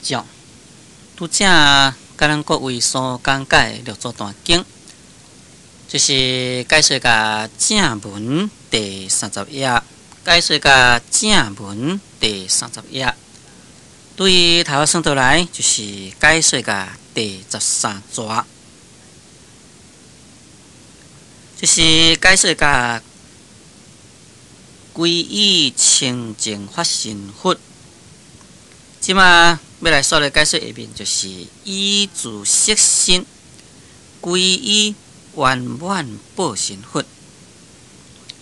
足。拄才佮咱各位所講解的六祖壇經，就是解說甲正文第三十頁，解說甲正文第三十頁。對頭算倒來，就是解說甲第13逝，就是解說甲歸依清淨法身佛。這馬欲來煞來解說下面，就是依自色身歸依圓滿報身佛，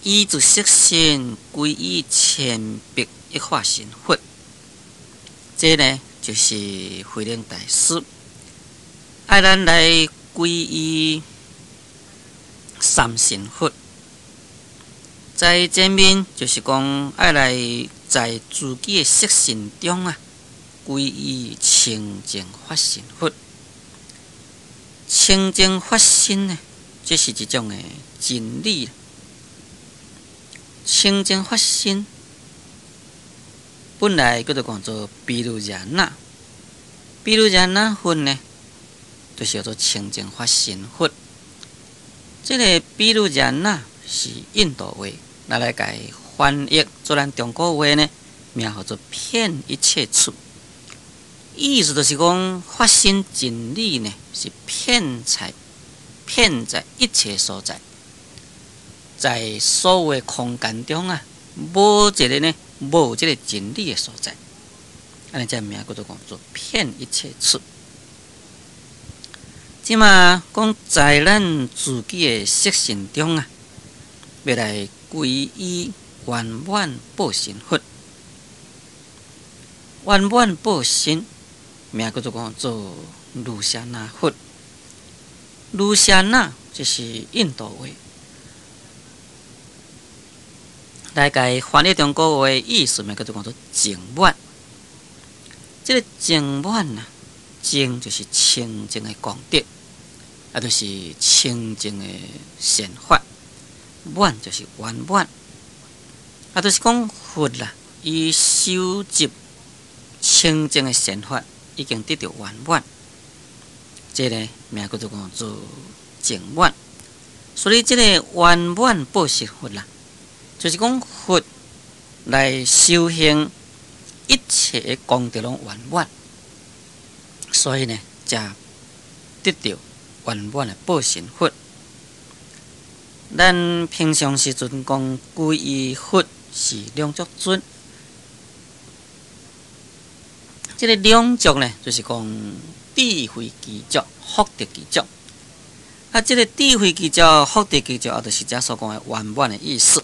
依自色身歸依千百億化身佛。這呢，就是慧能大師愛咱來歸依三身佛。在前面就是講愛來在自己的色身中啊，歸依清淨法身佛。清淨法身呢，這是一種的真理。清淨法身本來叫做講做毗盧遮那，毗盧遮那佛呢，就是叫做清淨法身佛。這个毗盧遮那是印度話，拿來共翻譯做咱中國話呢，名號做遍一切處。意思就是講，法身真理呢，是遍在一切所在，在所有空間中啊，無一个呢，無這个真理的所在。按呢，這名叫做講做遍一切處。這馬講在咱自己的色身中啊，欲來歸依圓滿報身佛，圓滿報身。名叫做講做盧舍那佛，盧舍那這是印度話，來共翻譯中國話意思，名叫做講做淨滿。這个淨滿啊，淨就是清淨的功德，啊，就是清淨的善法，滿就是圓滿，啊，就是講佛啦，伊修集清淨的善法，已經得到圓滿，這个名叫做講做淨滿。所以這个圓滿報身佛啦，就是講佛來修行一切的功德攏圓滿，所以呢，才得到圓滿的報身佛。咱平常時陣講歸依佛是兩足尊。這个兩足呢，就是講智慧具足、福德具足。啊，這个智慧具足、福德具足，啊，就是這所講的圓滿的意思。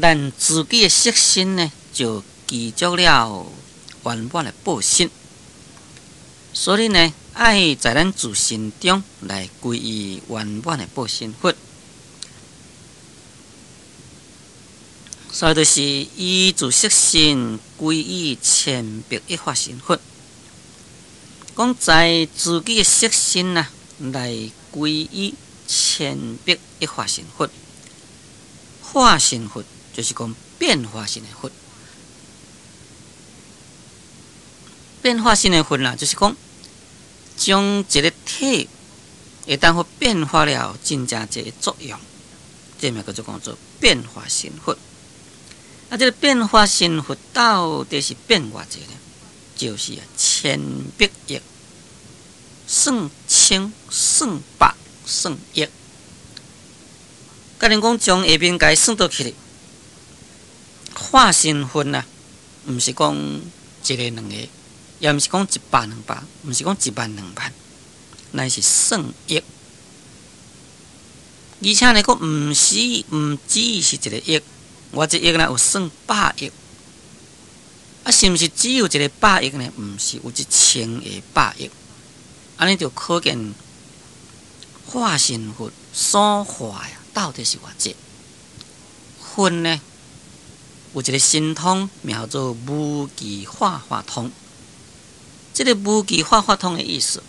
咱自己的色身呢，就具足了圓滿的報身。所以呢，愛在咱自身中來歸依圓滿的報身佛。所以就是依自色身歸依千百億化身佛，講在自己的色身啊，來歸依千百億化身佛。化身佛就是講變化身的佛，變化身的佛啦，就是講將一个體會當予變化了真正濟个作用，這名叫做講做變化身佛。啊，這个變化身佛到底是變偌濟呢？就是啊，千百億，算千、算百、算億。假如講將下面共伊算倒去咧，化身佛啊，毋是講一个兩個，也毋是講一百兩百，毋是講一萬兩萬，乃是算億。而且呢，閣毋是毋只是一个億。我這億呢有算百億，啊，是毋是只有一个百億呢？毋是，有一千个百億。按呢就可見化身佛所化呀，到底是偌濟？佛呢，有一个神通，名叫做無記化化通。這个無記化化通的意思，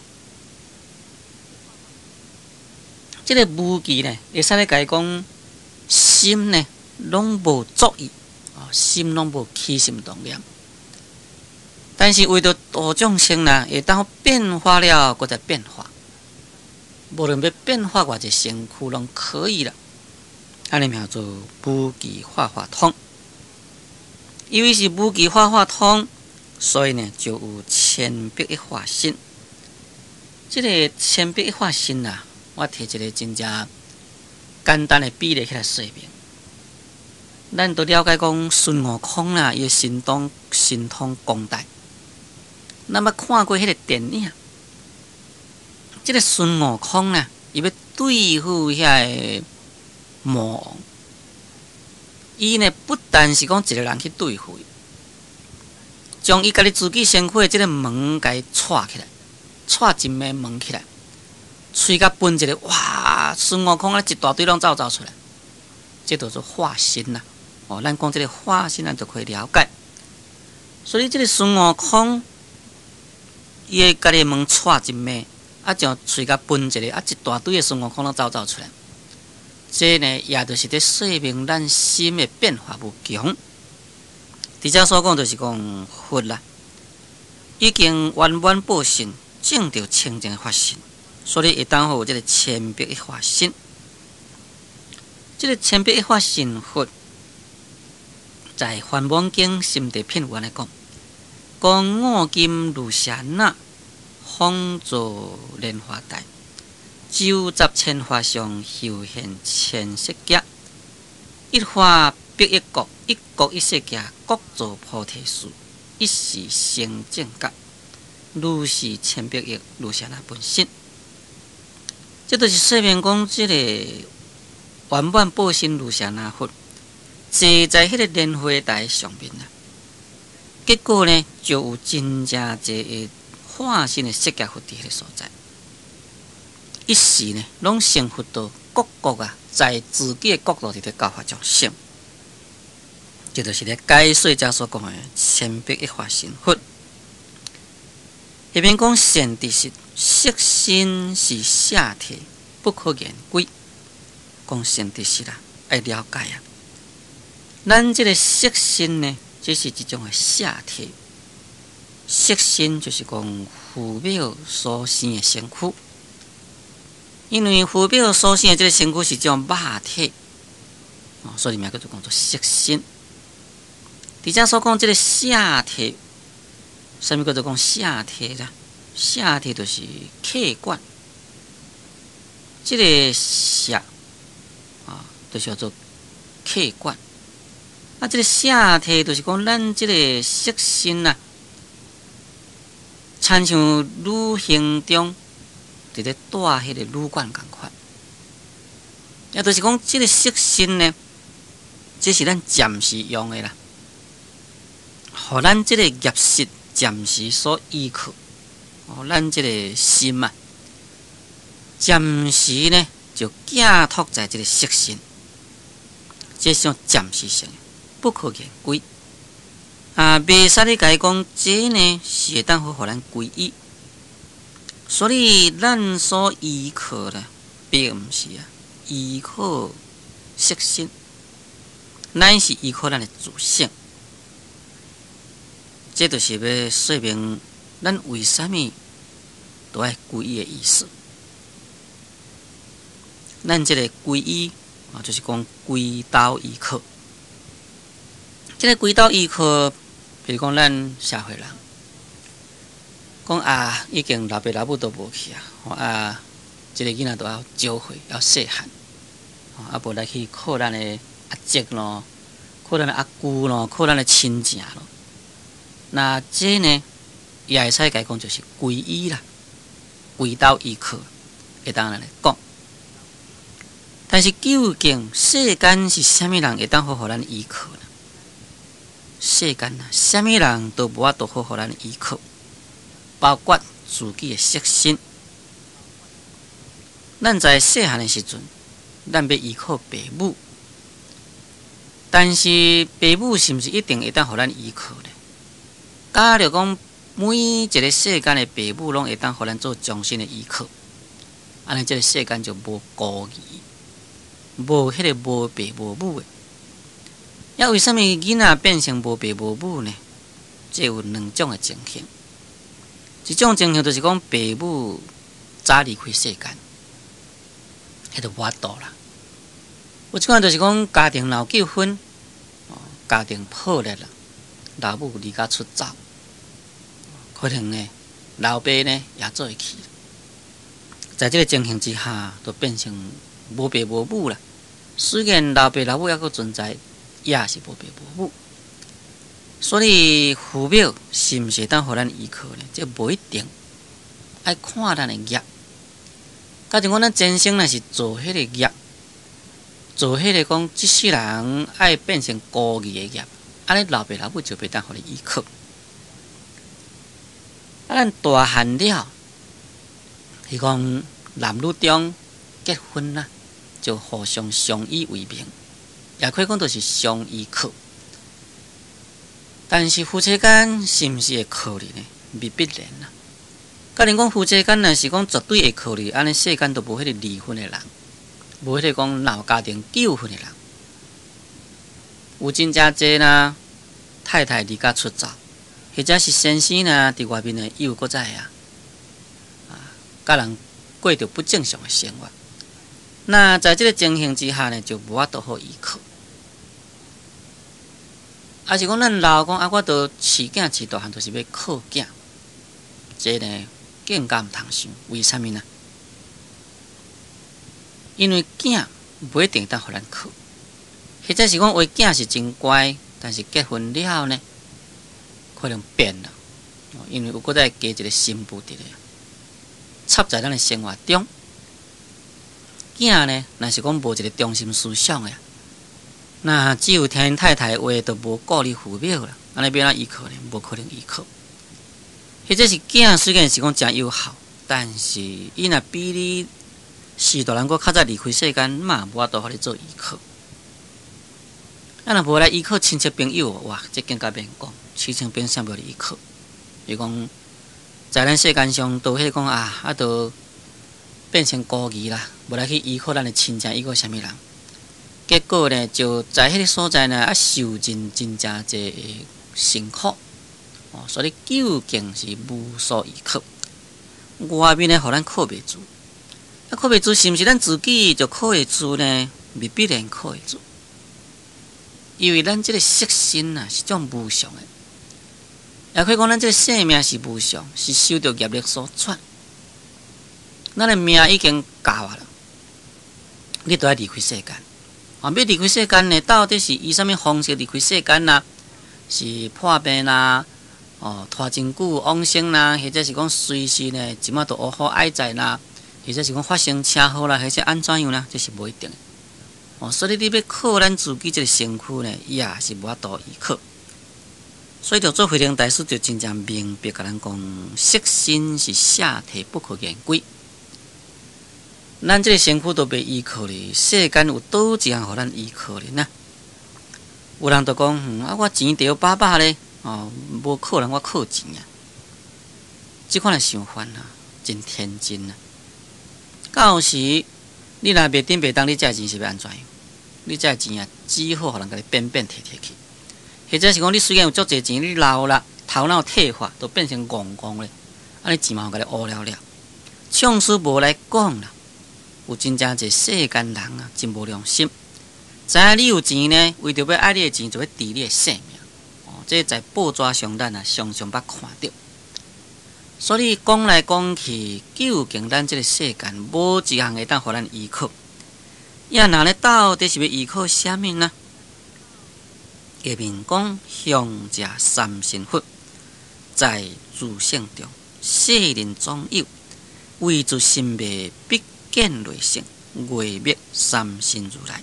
這个無記呢，會使咧共伊講心呢，攏無作意，心攏無起心動念。但是為著度眾生啦，會當變化了，閣再變化，無論欲變化偌濟身軀，攏可以啦。按呢名做無極化化通。因為是無極化化通，所以呢就有千百億化身。這个千百億化身啊，我提一个真正簡單的比例起來說明。咱都了解講孫悟空啦，伊的神通廣大。咱捌看過彼个電影，這个孫悟空啊，伊欲對付遐个魔王，伊呢不但是講一个人去對付伊，將伊家己自己身軀的這个毛共伊掣起來，掣一枚毛起來，喙共噴一个，哇！孫悟空啊，一大堆攏走出來，這叫做化身啦。哦，咱講這个化身，咱就可以了解。所以這个孫悟空，伊會家己毛掣一枚，啊，將喙共噴一个，啊，一大堆的孫悟空攏走出來。這呢，也就是咧說明咱心的變化無窮。佇遮所講就是講佛啦，已經圓滿報身，證著清淨的法身，所以會當予有這个千百億化身。這个千百億化身佛，在《梵網經》心地品有按呢講，講我今盧舍那，方坐蓮華台，周十千華相，遊現千世界，一化百億國，一國一世界，各造菩提樹，一時成正覺，如是千百億盧舍那本身。這就是說明講，這个圓滿報身盧舍那佛，坐在彼个蓮華台上面啊，結果呢，就有真正濟个化身的釋迦佛佇彼个所在。一時呢，攏成佛到各國啊，在自己的國度佇咧教化眾生。這就是咧解說者所講的千百億化身佛。下面講善知識，色身是舍體，不可言歸。講善知識啦，愛了解啊。咱這个色身呢，這是一種的舍體。色身就是講父母所生的身軀，因為父母所生的這个身軀是這種肉體，哦，所以名叫做講做色身。佇遮所講這个舍體，啥物叫做講舍體啦？舍體就是客觀，這个舍啊，就是叫做客觀。啊，這个舍體就是講咱這个色身啊，親像旅行中佇咧帶彼个旅館仝款，也就是講，這个色身呢，這是咱暫時用的啦，予咱這个業識暫時所依靠，哦，咱這个心啊，暫時呢就寄託在這个色身，這是種暫時性的，不可言歸。啊，袂使你共伊講，這呢是會當好予咱歸依，所以咱所依靠的，並毋是啊依靠色身，咱是依靠咱的自性。這就是欲說明咱為啥物都愛歸依的意思。咱這个歸依啊，就是講歸投依靠。這个歸投依靠，比如講咱社會人，講啊，已經老爸老母都無去啊，啊，這个囡仔都猶少歲，猶細漢，啊，無來去靠咱的阿叔咯，靠咱的阿姑咯，靠咱的親情咯。那這呢，也會使共伊講就是歸依啦，歸投依靠，會當按呢講。但是究竟世間是啥物人會當好予咱依靠呢？世間啊，啥物人都無法度好予咱依靠，包括自己的色身。咱在細漢的時陣，咱欲依靠爸母，但是爸母是毋是一定會當予咱依靠呢？假如講每一个世間的爸母攏會當予咱做終身的依靠，按呢這个世間就無孤兒，無彼个無爸無母的。抑為啥物囡仔變成無爸無母呢？這有兩種的情形。一種情形就是講爸母早離開世間，彼就無法度啦。有一款就是講家庭鬧糾紛，家庭破裂啦，老母離家出走，可能呢老爸呢也做伙去。在這个情形之下，就變成無爸無母啦。雖然老爸老母猶閣存在，也是無爸無母。所以父母是毋是會當予咱依靠呢？這無一定，愛看咱的業。假如講咱前生若是做彼個業，做彼個講這世人愛變成孤兒的業，按呢老爸老母就袂當予你依靠。啊，咱大漢了，是講男女中結婚啦，就互相相依為命，也可以講就是相依靠。但是夫妻間是毋是會靠你呢？未必然啦。假如講夫妻間若是講絕對會靠你，按呢世間都無彼个離婚的人，無彼個講鬧家庭糾紛的人。有真正濟啦，太太離家出走，或者是先生呢，佇外面呢又閣再啊，佮人過著不正常的生活。那在這个情形之下呢，就無法度好依靠。抑是講咱老講啊，我都飼囝飼大漢，就是欲靠囝，這呢更加毋通想。為啥物呢？因為囝無一定會當予咱靠，或者是講有的囝是真乖，但是結婚了後呢，可能變了，因為有閣再加一个新婦佇咧，插在咱的生活中。囝呢，若是講無一个中心思想的，那只有聽𪜶太太話，就無顧慮父母啦。按呢欲按怎依靠呢？無可能依靠。或者是囝雖然是講誠有孝，但是伊若比你序大人閣較早離開世間，嘛無法度予你做依靠。啊，若無來依靠親戚朋友，哇，這更加免講，親戚朋友啥無依靠。比如講，在咱世間上，都彼講啊，啊，都變成孤兒啦，無來去依靠咱的親戚，依靠啥物人？結果呢，就在彼个所在呢，啊，受盡真正濟的辛苦。哦，所以究竟是無所依靠。外面的予咱靠袂住，啊，靠袂住，是毋是咱自己就靠會住呢？未必然靠會住，因為咱這个色身啊，是種無常的，也可以講咱這个生命是無常，是受著業力所轉。咱的命已經到啊啦，你都愛離開世間。啊，欲離開世間呢，到底是以啥物方式離開世間啦？是破病啦，哦，拖真久往生啦，或者是講隨時呢，這馬就烏虎哀哉啦，或者是講發生車禍啦，或者按怎樣啦，這是無一定的。哦，所以你欲靠咱自己這个身軀呢，也是無法度依靠。所以，六祖慧能大師就真正明白，共咱講，色身是舍體不可言歸。咱這个身軀都袂依靠哩，世間有佗一項予咱依靠哩呢？有人就講，啊，我錢著飽飽咧，哦，無靠人，我靠錢啊！這款的想法啊，真天真啊！到時你若袂振袂動，你這个錢是欲按怎樣？你這个錢啊，只好予人共你變變提提去。或者是講，你雖然有足濟錢，你老啦，頭腦退化，都變成戇戇咧，按呢錢嘛，予共你烏了了。創始無來講啦，有真正濟世間人啊，真無良心。知影你有錢呢，為著欲愛你的錢，就欲置你的性命。哦，這在報紙上咱啊，常常捌看著。所以講來講去，究竟咱這个世間無一項會當予咱依靠。也若呢，到底是欲依靠啥物呢？下面講向者三身佛，在諸聖中，世人總有，唯自心未必見類性，月滅三身如來，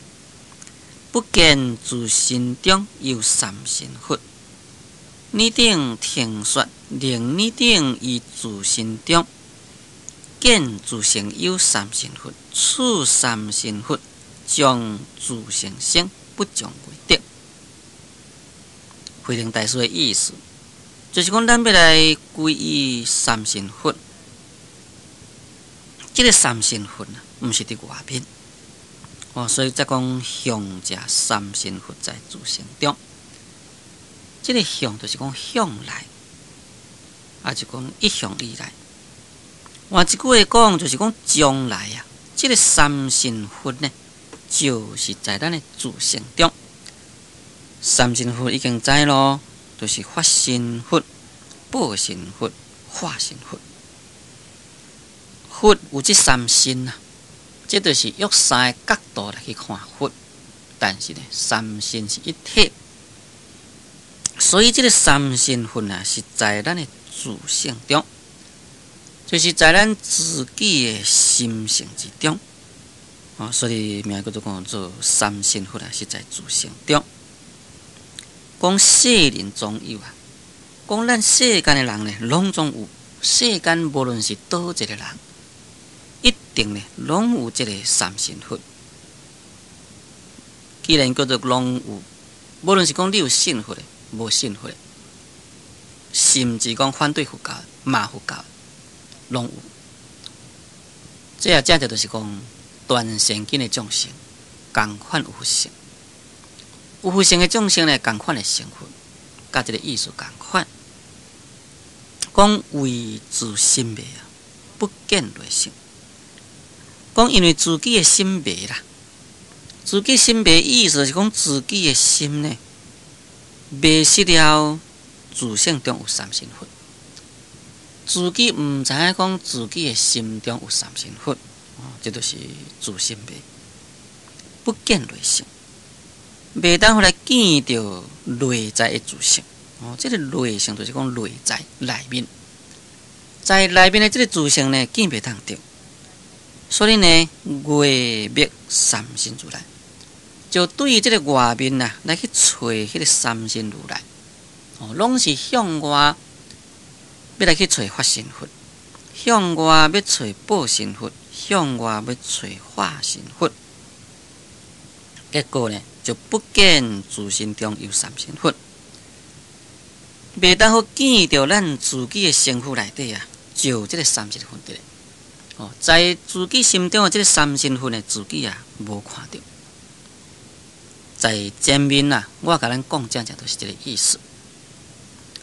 不見自身中有三身佛。爾等聽說，令爾等於自身中見自性有三身佛，此三身佛將自性生，不將外得。慧能大師的意思，就是講咱欲來歸依三身佛，這个三身佛啊，毋是佇外面。哦，所以才講向者三身佛在自性中。這个向就是講向來，啊就講一向以來。換一句話講，就是講將來啊，這个三身佛呢，就是在咱的自性中。三身佛已經知咯，就是法身佛、報身佛、化身佛。佛有這三身啊，這就是用三个角度來去看佛。但是呢，三身是一體，所以這个三身佛啊，是在咱的自性中，就是在咱自己的心性之中。哦，所以名叫做講做三身佛啊，是在自性中。講世人總有啊，講咱世間的人呢，攏總有。世間無論是佗一个人，一定呢，攏有這个三身佛。既然叫做攏有，無論是講你有信佛的，無信佛的，甚至講反對佛教、罵佛教，攏有。這也正正就是講，斷善根的眾生，仝款有佛性。有佛性的眾生呢，仝款會成佛，佮這个意思仝款。講為自心迷啊，不見內性。講因為自己的心迷啦，自己心迷意思是講自己的心呢，迷失了自性中有三身佛，自己毋知影講自己的心中有三身佛，哦，這就是自心迷，不見內性，袂當予來見著內在的自性。哦，這个內性就是講內在內面，在內面的這个自性呢，見袂當著。所以呢，外覓三身如來，就對這个外面啊來去揣彼个三身如來，哦，攏是向外欲來去揣法身佛，向外欲揣報身佛，向外欲揣化身佛，結果呢，就不見自身中有三身佛，袂當好見著咱自己的身軀內底啊，就這个三身佛佇咧。哦，在自己心中的這个三身佛呢，自己啊無看著。在前面啊，我共咱講正正就是這个意思，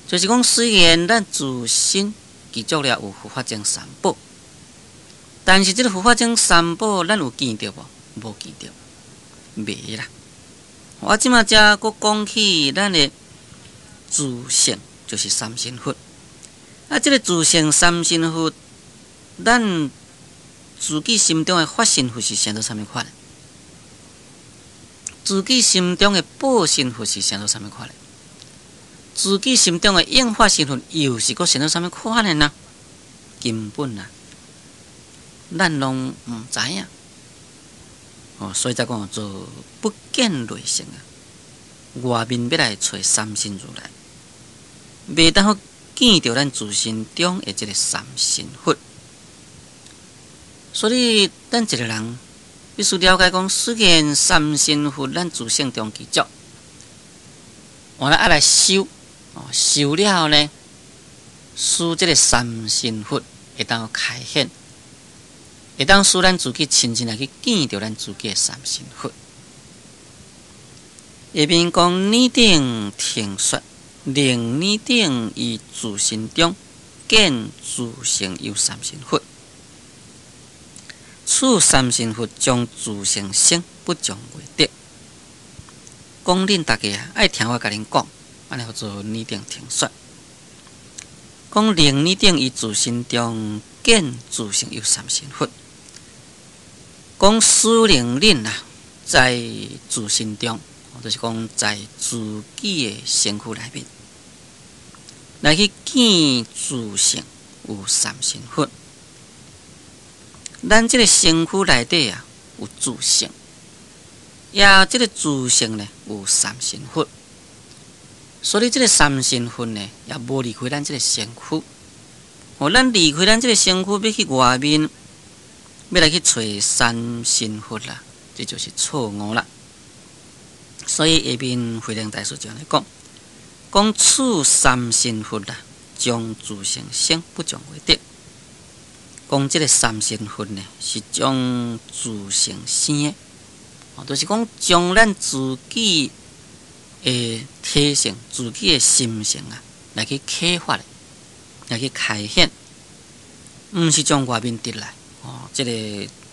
就是講雖然咱自身具足了有佛法僧三寶，但是這个佛法僧三寶，咱有見著無？無見著，袂啦。我這馬才閣講起咱的自性就是三身佛，啊，這个自性三身佛，咱自己心中的法身佛是生做啥物款的？自己心中的報身佛是生做啥物款的？自己心中的應化身佛又是閣生做啥物款的呢？根本啊，咱攏毋知影。哦，所以才講做不見內性啊，外面欲來揣三身如來，袂當好見著咱自身中的這个三身佛。所以，咱一个人必須了解講，雖然三身佛咱自性中具足，我來愛來修，哦，修了後呢，使這个三身佛會當開顯，會當使咱自己親身來去見著咱自己的三身佛。下面講爾等聽說，令爾等於自身中見自性有三身佛。此三身佛將自性生，不將外得。講恁大家啊，愛聽我共恁講，按呢號做爾等聽說。講令爾等於自身中見自性有三身佛。講使令恁啊，在自身中，就是講在自己的身軀內面，來去見自性有三身佛。咱這个身軀內底啊，有自性，也這个自性呢，有三身佛，所以這个三身佛呢，也無離開咱這个身軀。哦，咱離開咱這个身軀，欲去外面，欲來去揣三身佛啦，這就是錯誤啦。所以下面慧能大師就按呢講，講此三身佛啦，將自性生，不將外得。講這个三身佛呢，是將自性生的，哦，就是講將咱自己的體性、自己的心性啊，來去啟發的，來去開顯，毋是從外面得來哦。這个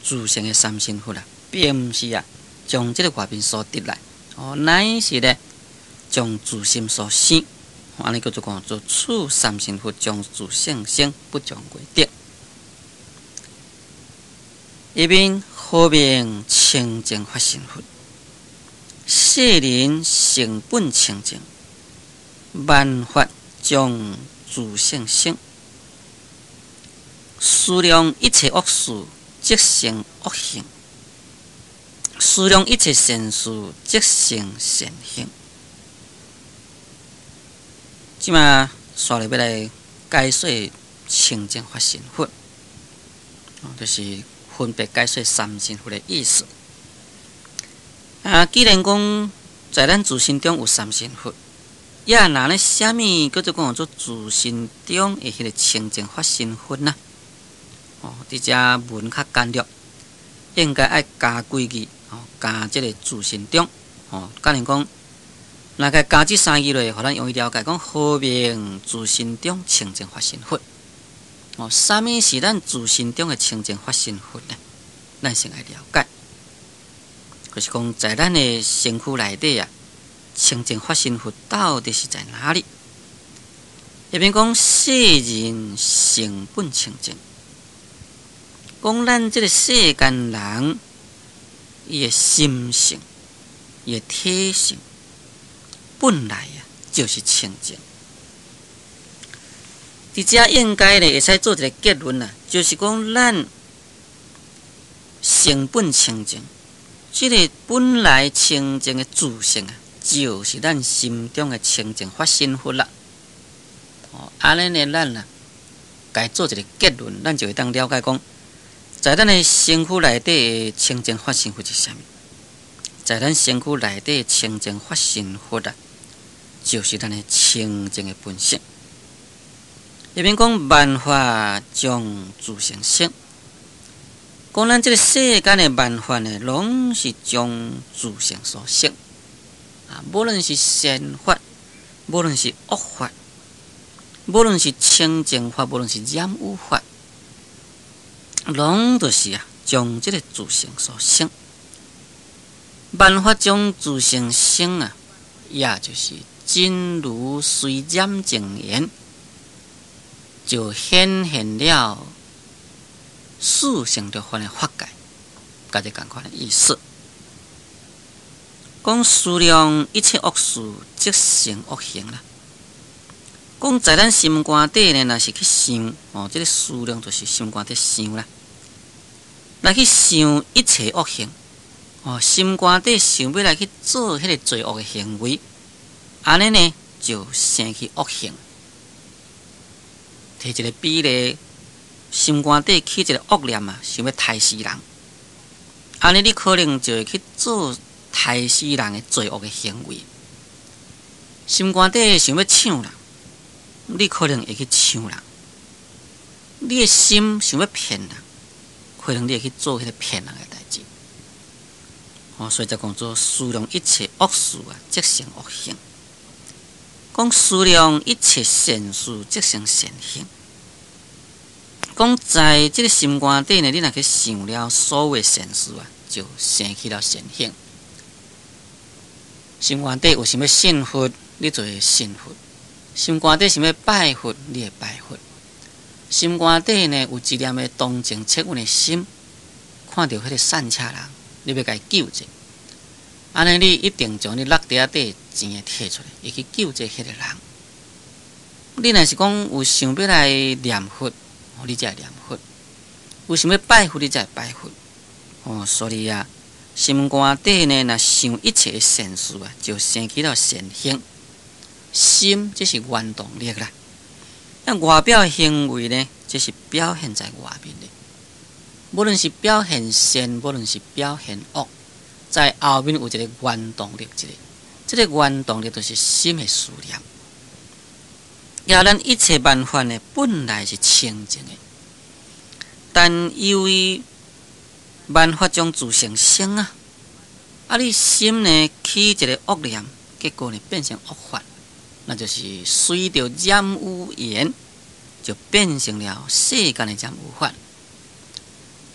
自性的三身佛啊，並毋是啊，從這个外面所得來哦，乃是咧從自心所生。按呢叫做講做此三身佛將自性生，不從外得。一面何名清淨法身佛？世人性本清淨，萬法將自性生。思量一切惡事，則成惡行；思量一切善事，則成善行。這馬煞來欲來解說清淨法身佛，就是分別解說三身佛的意思。啊，既然講在咱自身中有三身佛，也若呢，啥物叫做講做自身中的彼个清淨法身佛呢？哦，佇遮文較簡略，應該愛加幾字，哦，加這个自身中，哦，假如講，若共加這三字落，予咱容易了解，講何名自身中清淨法身佛？哦，啥物是咱自身中的清淨法身佛呢？咱先愛了解，就是講在咱的身軀內底啊，清淨法身佛到底是在哪裡？下面講世人性本清淨，講咱這个世間人，伊的心性、伊的體性，本來啊就是清淨。佇遮應該咧會使做一个結論啊，就是講咱性本清淨，這个本來清淨的自性啊，就是咱心中的清淨法身佛啦。哦，按呢呢，咱啊，共做一个結論，咱就會當了解講，在咱的身軀內底的清淨法身佛是啥物？在咱身軀內底的清淨法身佛啊，就是咱的清淨的本性。下面講萬法將自性生，講咱這个世間的萬法呢，攏是將自性所生。啊，無論是善法，無論是惡法，無論是清淨法，無論是染污法，攏就是啊，將這个自性所生。萬法將自性生啊，也就是真如隨染淨緣，就顯現了四聖六凡的法界，佮這仝款的意思。講思量一切惡事，則成惡行啦。講在咱心肝底呢，若是去想哦，這个思量就是心肝底想啦，來去想一切惡行哦，心肝底想欲來去做彼个罪惡的行為，按呢呢就生起惡行。提一个比例，心肝底起一个惡念啊，想欲刣死人，按呢你可能就會去做刣死人的罪惡的行為。心肝底想欲搶人，你可能會去搶人。你的心想欲騙人，可能你會去做彼个騙人的代誌。哦，所以才講做思量一切惡事啊，則成惡行。講思量一切善事，則成善行。講在這个心肝底呢，你若去想了所有善事啊，就生起了善行。心肝底有想欲信佛，你就會信佛；心肝底想欲拜佛，你會拜佛。心肝底呢有一念的同情惻隱的心，看著彼个散赤人，你欲共伊救濟，按呢你一定將你橐袋仔底錢會提出來，會去救濟彼个人。你若是講有想欲來念佛，你才會念佛；有想欲拜佛，你才會拜佛。哦，所以啊，心肝底呢，若想一切的善事啊，就生起了善行。心這是原動力啦。那外表的行為呢，這是表現在外面的。無論是表現善，無論是表現惡，在後面有一个原動力，一个，這个原動力就是心的思念。也咱一切萬法呢，本來是清淨的，但由於萬法將自性生啊，啊，你心呢起一个惡念，結果呢變成惡法，那就是隨著染污緣，就變成了世間的染污法。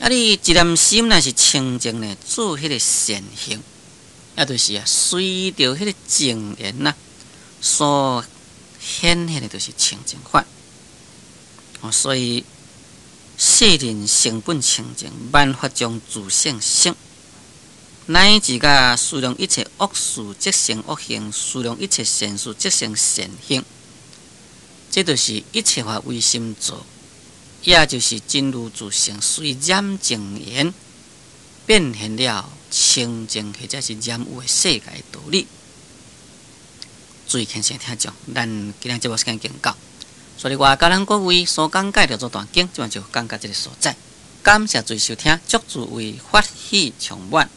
啊！你一念心若是清淨呢，做彼个善行，也就是啊，隨著彼个淨緣啊，所顯現的就是清淨法。哦，所以世人性本清淨，萬法將自性生，乃至甲思量一切惡事則成惡行，思量一切善事則成善行，這就是一切法唯心造。也就是真如自性隨染淨緣變現了清淨或者是染污的世界的道理。注意虔誠聽眾，咱今日節目時間已經到，所以我佮咱各位所講解的這段經，這擺就講到這个所在。感謝諸位收聽，祝諸位法喜充滿。